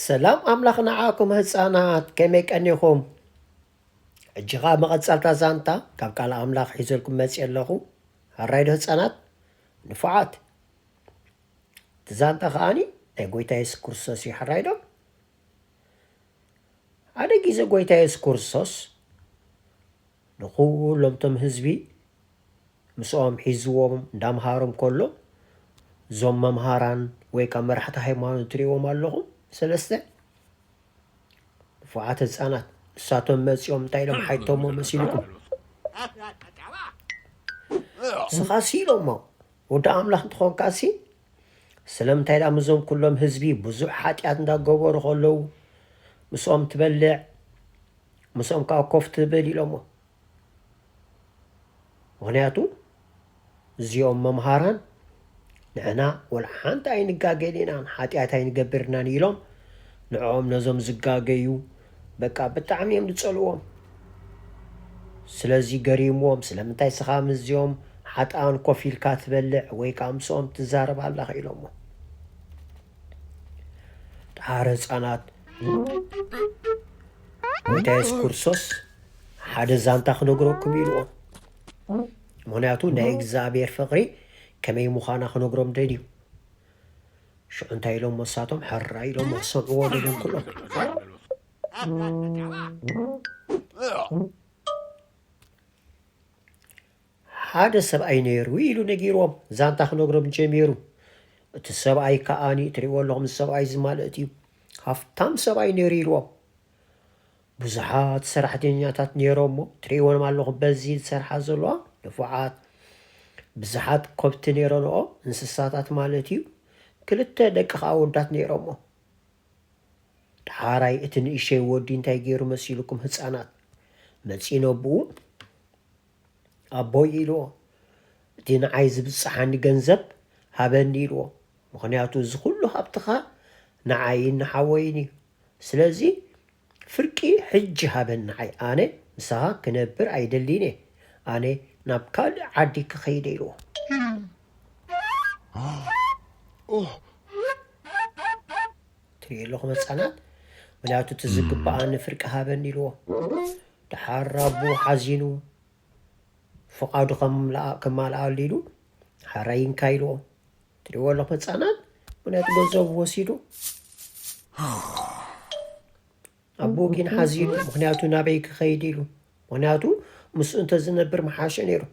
ሰላም ኣምላኽ ንዓኩም ህፃናት፣ ከመይ ቀኒኹም? ሕጂ ኸዓ መቐጸልታ ዛንታ ካብ ቃል ኣምላኽ ሒዘልኩም መፅእ ኣለኹ። ሕራይ ዶ ህፃናት? ንፉዓት። እቲ ዛንታ ከዓኒ ናይ ጎይታ የሱስ ክርስቶስ እዩ። ሕራይ ዶ? ሓደ ግዜ ጎይታ የሱስ ክርስቶስ ንኹሎም እቶም ህዝቢ ምስኦም ሒዝዎም እንዳምሃሮም ከሎ፣ እዞም መምሃራን ወይ ከዓ መራሕቲ ሃይማኖት ትሪእዎም ኣለኹም፣ ሰለስተ ንፉዓት ህፃናት። ንሳቶም መፂኦም እንታይ ኢሎም ሓይቶሞ መሲልኩም? ንስኻሲ ኢሎሞ፣ ወዲ ኣምላኽ እንተኾንካሲ፣ ስለምንታይ ደኣ ምስዞም ኩሎም ህዝቢ ብዙሕ ሓጢኣት እንዳገበሩ ከለዉ ምስኦም ትበልዕ፣ ምስኦም ከዓ ኮፍ ትብል ኢሎሞ? ምኽንያቱ እዚኦም መምሃራን ንሕና ወላ ሓንቲ ኣይንጋገን ኢና፣ ሓጢኣት ኣይንገብርናን ኢሎም ንዕኦም ነዞም ዝጋገዩ በቃ ብጣዕሚ እዮም ዝጸልዎም። ስለዚ ገሪምዎም፣ ስለምንታይ ስኻ ምስዚኦም ሓጥኣን ኮፍ ኢልካ ትበልዕ ወይ ከዓ ምስኦም ትዛረብ ኣለኻ ኢሎሞ። ደሓር ህፃናት ጎይታ የሱስ ክርስቶስ ሓደ ዛንታ ክነግረኩም ኢልዎም። ምኽንያቱ ናይ እግዚኣብሔር ፍቕሪ ከመይ ምዃና ክነግሮም ደልዩ። ሽዑ እንታይ ኢሎም መሳቶም? ሕራ ኢሎም ክሰምዕዎ ደልዮም ኩሎም። ሓደ ሰብኣይ ነይሩ ኢሉ ነጊርዎም፣ ዛንታ ክነግሮም ጀሚሩ። እቲ ሰብኣይ ከዓኒ፣ ትሪእዎ ኣለኹም፣ እዚ ሰብኣይ እዚ ማለት እዩ፣ ሃፍታም ሰብኣይ ነይሩ ኢልዎም። ብዙሓት ሰራሕተኛታት ነይሮሞ፣ ትሪእዎም ኣለኹም፣ በዚ ዝሰርሓ ዘለዋ ንፉዓት። ብዙሓት ከብቲ ነይሮንኦ፣ እንስሳታት ማለት እዩ። ክልተ ደቂ ከዓ ኣወዳት ነይሮሞ። ደሓራይ እቲ ንእሸይ ወዲ እንታይ ገይሩ መሲልኩም ህፃናት? መፂኡ ነብኡ፣ ኣቦይ ኢልዎ፣ እቲ ንዓይ ዝብፅሓኒ ገንዘብ ሃበኒ ኢልዎ። ምኽንያቱ እዚ ኩሉ ሃብትኻ ንዓይን ንሓወይን እዩ። ስለዚ ፍርቂ ሕጂ ሃበኒ ንዓይ፣ ኣነ ምሳኻ ክነብር ኣይደልን እየ። ኣነ ናብ ካልእ ዓዲ ክኸይድ እየ ኢልዎ። ትሪኡ ኣለኹም ህፃናት፣ ምኽንያቱ እቲ ዝግበኣኒ ፍርቂ ሃበኒ ኢልዎ። ደሓር ኣቦ ሓዚኑ ፍቓዱ ከማልኣሉ ኢሉ ሓራይ እንካ ኢልዎ። ትሪእዎ ኣለኹም ህፃናት፣ ምኽንያቱ ገንዘቡ ወሲዱ። ኣቦ ግን ሓዚኑ፣ ምኽንያቱ ናበይ ክኸይድ ኢሉ፣ ምኽንያቱ ምስኡ እንተዝነብር ምሓሸ ነይሩ።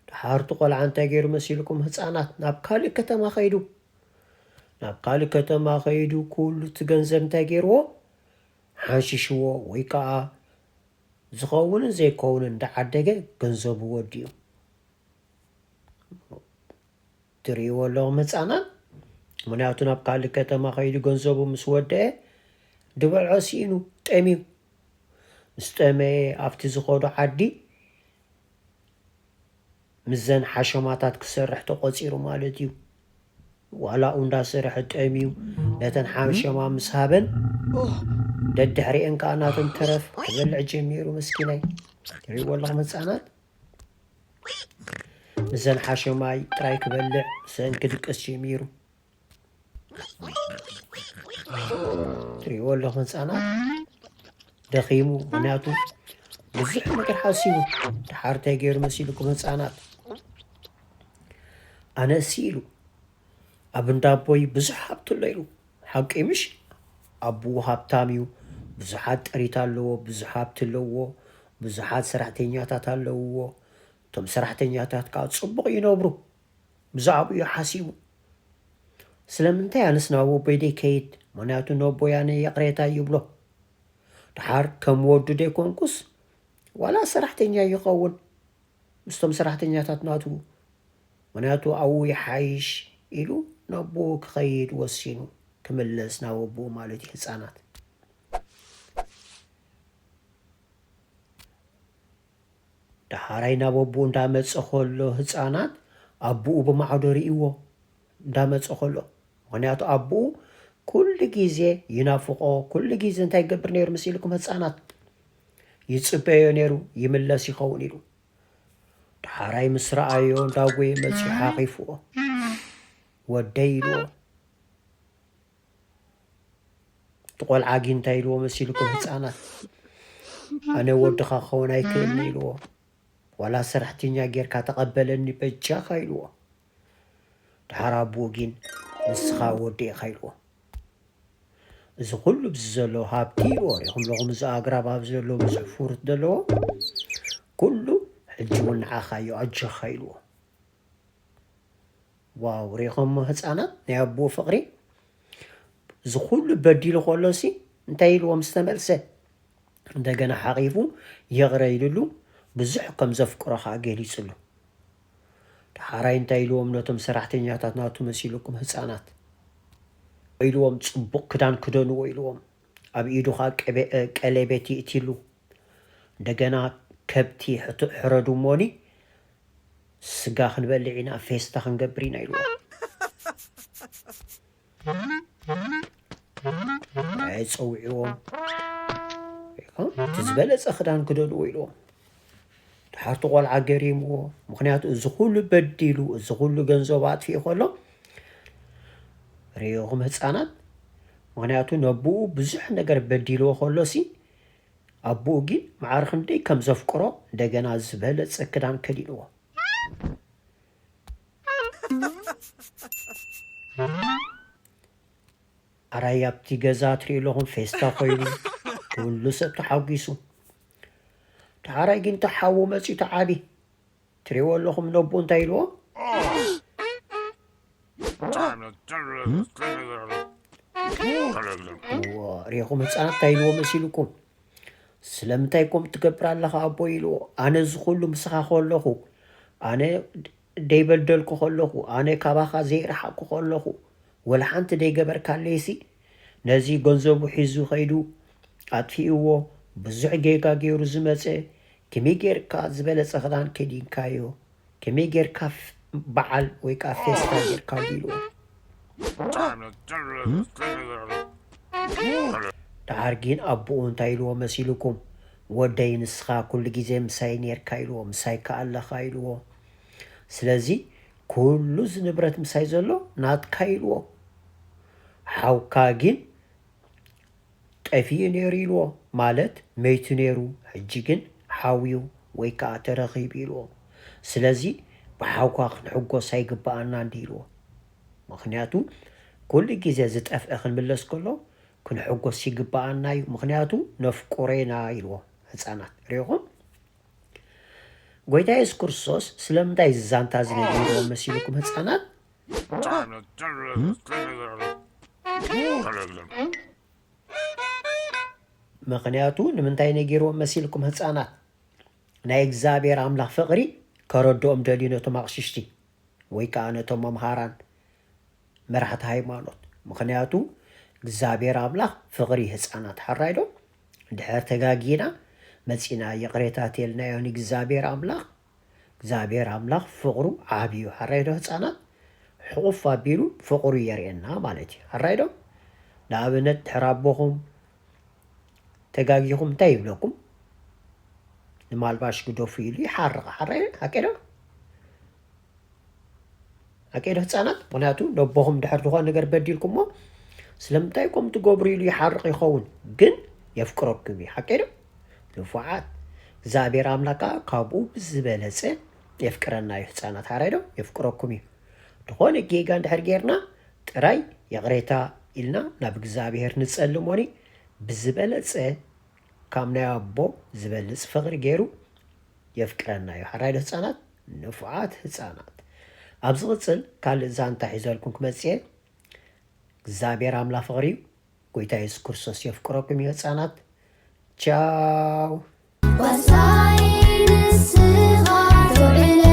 ደሓር እቲ ቆልዓ እንታይ ገይሩ መሲልኩም ህፃናት? ናብ ካልእ ከተማ ኸይዱ። ናብ ካልእ ከተማ ኸይዱ ኩሉ እቲ ገንዘብ እንታይ ገይርዎ? ሓንሽሽዎ ወይ ከዓ ዝኸውንን ዘይከውንን እንዳዓደገ ገንዘቡ ወዲኡ። ትርእይዎ ኣለኹም ህፃናት? ምኽንያቱ ናብ ካልእ ከተማ ኸይዱ ገንዘቡ ምስ ወደአ ድበልዖ ስኢኑ ጠምዩ። ምስ ጠመየ ኣብቲ ዝኸዶ ዓዲ ምስዘን ሓሸማታት ክሰርሕ ተቖፂሩ ማለት እዩ። ዋላ ኣብኡ እንዳሰርሐ ጠምዩ ነተን ሓሸማ ምስ ሃበን ደድሕሪአን ከዓ ናተን ተረፍ ክበልዕ ጀሚሩ። መስኪናይ ትርእይዎ ኣለኹም ህፃናት? ምስዘን ሓሸማይ ጥራይ ክበልዕ ምስአን ክድቅስ ጀሚሩ። ትርእይዎ ኣለኹም ህፃናት? ደኺሙ፣ ምኽንያቱ ብዙሕ ነገር ሓሲቡ። ደሓር እንታይ ገይሩ መሲልኩም ህፃናት? ኣነሲ ኢሉ ኣብ እንዳ ኣቦይ ብዙሕ ሃብቲ ኣሎ ኢሉ። ሓቂ ምሽ? ኣቦኡ ሃብታም እዩ። ብዙሓት ጥሪት ኣለዎ፣ ብዙሕ ሃብቲ ኣለዎ፣ ብዙሓት ሰራሕተኛታት ኣለውዎ። እቶም ሰራሕተኛታት ከዓ ፅቡቕ ይነብሩ። ብዛዕባኡ እዩ ሓሲቡ። ስለምንታይ ኣነስ ናብ ኣቦይ ደይከይድ? ምኽንያቱ ነቦይ ኣነ ይቕሬታ ይብሎ። ደሓር ከም ወዱ ደይኮንኩስ ዋላ ሰራሕተኛ ይኸውን ምስቶም ሰራሕተኛታት ናቱ። ምኽንያቱ ኣብኡ ይሓይሽ ኢሉ ናብኡ ክኸይድ ወሲኑ። ክምለስ ናብ ኣቦኡ ማለት እዩ ህፃናት። ደሓራይ ናብ ኣቦኡ እንዳመፀ ከሎ ህፃናት ኣቦኡ ብማዕዶ ርእይዎ እንዳመፀ ከሎ። ምኽንያቱ ኣቦኡ ኩሉ ግዜ ይናፍቆ። ኩሉ ግዜ እንታይ ይገብር ነይሩ መሲልኩም ህፃናት? ይፅበዮ ነይሩ፣ ይምለስ ይኸውን ኢሉ። ደሓራይ ምስ ረኣዮ እንዳጎየ መፂኡ ሓቂፍዎ። ወደይ ኢልዎ። እቲ ቆልዓ ግን እንታይ ኢልዎ መሲልኩም ህፃናት? ኣነ ወድኻ ክኸውን ኣይክእልን ኢልዎ። ዋላ ሰራሕተኛ ጌርካ ተቐበለኒ በጃኻ ኢልዎ። ድሓር ኣቦኡ ግን ንስኻ ወዲ ኢኻ ኢልዎ። እዚ ኩሉ ብዚ ዘሎ ሃብቲ ኢልዎ። ሪኹም ለኹም እዚ ኣግራብ ኣብ ዘሎ ብዙሕ ፍሩት ዘለዎ ኩሉ ሕጂ እውን ንዓኻ እዩ ኣጆኻ ኢልዎ። ዋው ሪኹም ህፃናት ናይ ኣቦኡ ፍቕሪ። እዚ ኩሉ በዲሉ ከሎሲ እንታይ ኢልዎም ዝተመልሰ? እንደገና ሓቒፉ ይቕረ ኢሉሉ ብዙሕ ከም ዘፍቅሮ ከዓ ገሊጹሉ። ደሓራይ እንታይ ኢልዎም ነቶም ሰራሕተኛታት ናቱ መሲልኩም ህፃናት ኢልዎም ጽቡቕ ክዳን ክደንዎ ኢልዎም ኣብ ኢዱ ከዓ ቀቤ- ቀሌቤት ይእትሉ። እንደገና ከብቲ ሕቱ- ሕረዱ እሞኒ ስጋ ክንበልዕ ኢና ፌስታ ክንገብር ኢና ኢልዎም። ናይ ፀውዕዎም እቲ ዝበለፀ ክዳን ክደልዎ ኢልዎም። ድሓርቲ ቆልዓ ገሪምዎ። ምክንያቱ እዚ ኩሉ በዲሉ እዚ ኩሉ ገንዘቡ ኣጥፊኡ ከሎ ርኢኹም ህፃናት። ምክንያቱ ነብኡ ብዙሕ ነገር በዲልዎ ከሎ ሲ ኣቦኡ ግን ማዕረ ክንደይ ከም ዘፍቅሮ እንደገና ዝበለፀ ክዳን ከዲንዎ። ኣራይ ኣብቲ ገዛ ትሪኡ ኣለኹም ፌስታ ኮይኑ ኩሉ ሰብ ተሓጒሱ። ተሓራይ ግን ተሓዉ መፂኡ ተዓቢ ትሪእዎ ኣለኹም ነቦ እንታይ ኢልዎ? ሪኹም ህፃናት እንታይ ኢልዎ መሲልኩም? ስለምንታይ ከምኡ ትገብር ኣለኻ ኣቦ ኢልዎ። ኣነ እዚ ኩሉ ምሳኻ ከለኹ ኣነ ደይበደልኩ ከለኹ ኣነ ካባኻ ዘይረሓቅኩ ከለኹ ወላ ሓንቲ ደይገበርካለይሲ ነዚ ገንዘቡ ሒዙ ኸይዱ ኣጥፊእዎ። ብዙሕ ጌጋ ገይሩ ዝመፀ ከመይ ጌርካ ዝበለፀ ክዳን ከዲንካዮ? ከመይ ጌርካ በዓል ወይ ከዓ ፌስታ ጌርካሉ ኢልዎ። ደሓር ግን ኣቦኡ እንታይ ኢልዎ መሲልኩም? ወደይ ንስኻ ኩሉ ግዜ ምሳይ ኔርካ ኢልዎ፣ ምሳይ ከኣ ኣለኻ ኢልዎ። ስለዚ ኩሉ እዚ ንብረት ምሳይ ዘሎ ናትካ ኢልዎ። ሓውካ ግን ጠፊኡ ነይሩ ኢልዎ፣ ማለት መይቱ ነይሩ፣ ሕጂ ግን ሓውዩ ወይ ከዓ ተረኺቡ ኢልዎ። ስለዚ ብሓውካ ክንሕጎስ ኣይግበኣና እንዲ ኢልዎ። ምክንያቱ ኩሉ ግዜ ዝጠፍአ ክንምለስ ከሎ ክንሕጎስ ይግበኣና እዩ፣ ምክንያቱ ነፍቅሮ ኢና ኢልዎ። ህፃናት ሪኢኹም ጎይታ የሱስ ክርስቶስ ስለምንታይ እዚ ዛንታ እዚ ነጊርዎም መሲልኩም ህፃናት? ምኽንያቱ ንምንታይ ነጊርዎም መሲልኩም ህፃናት? ናይ እግዚኣብሔር ኣምላኽ ፍቕሪ ከረድኦም ደልዩ ነቶም ኣቕሽሽቲ ወይ ከዓ ነቶም መምሃራን መራሕቲ ሃይማኖት። ምኽንያቱ እግዚኣብሔር ኣምላኽ ፍቕሪ ህፃናት ሓራይ ዶ? ድሕር ተጋጊና መፂና ይቕሬታ ተልናዮ ንእግዚኣብሔር ኣምላኽ እግዚኣብሔር ኣምላኽ ፍቕሩ ዓብዩ ሓራይ ዶ ህፃናት ሕቑፍ ኣቢሉ ፍቕሩ የርእየና ማለት እዩ ሓራይ ዶ? ንኣብነት ድሕር ኣቦኹም ተጋጊኹም እንታይ ይብለኩም? ንማልባሽ ግደፉ ኢሉ ይሓርቕ ሓራይ ሓቂ ዶ? ሓቂ ዶ ህፃናት? ምክንያቱ ነቦኹም ድሕር ዝኾነ ነገር በዲልኩሞ ስለምንታይ ከም ትገብሩ ኢሉ ይሓርቕ ይኸውን ግን የፍቅረኩም እዩ ሓቂ ዶ? ንፉዓት እግዚኣብሔር ኣምላካ ካብኡ ብዝበለፀ የፍቅረና እዩ ህፃናት ሓራይ ዶ? የፍቅረኩም እዩ። ዝኾነ ጌጋ እንድሕር ጌርና ጥራይ ይቕሬታ ኢልና ናብ እግዚኣብሔር ንፀልሞኒ ብዝበለፀ ካብ ናይ ኣቦ ዝበልፅ ፍቕሪ ገይሩ የፍቅረና እዩ ሓራይ ዶ ህፃናት? ንፉዓት ህፃናት። ኣብ ዝቕፅል ካልእ ዛንታ ሒዘልኩም ክመፅእ እግዚኣብሔር ኣምላ ፍቕሪ እዩ። ጎይታ የሱስ ክርስቶስ የፍቅረኩም እዩ ህፃናት። ቻው። ጓሳይ ንስኻ ተውዕለኒ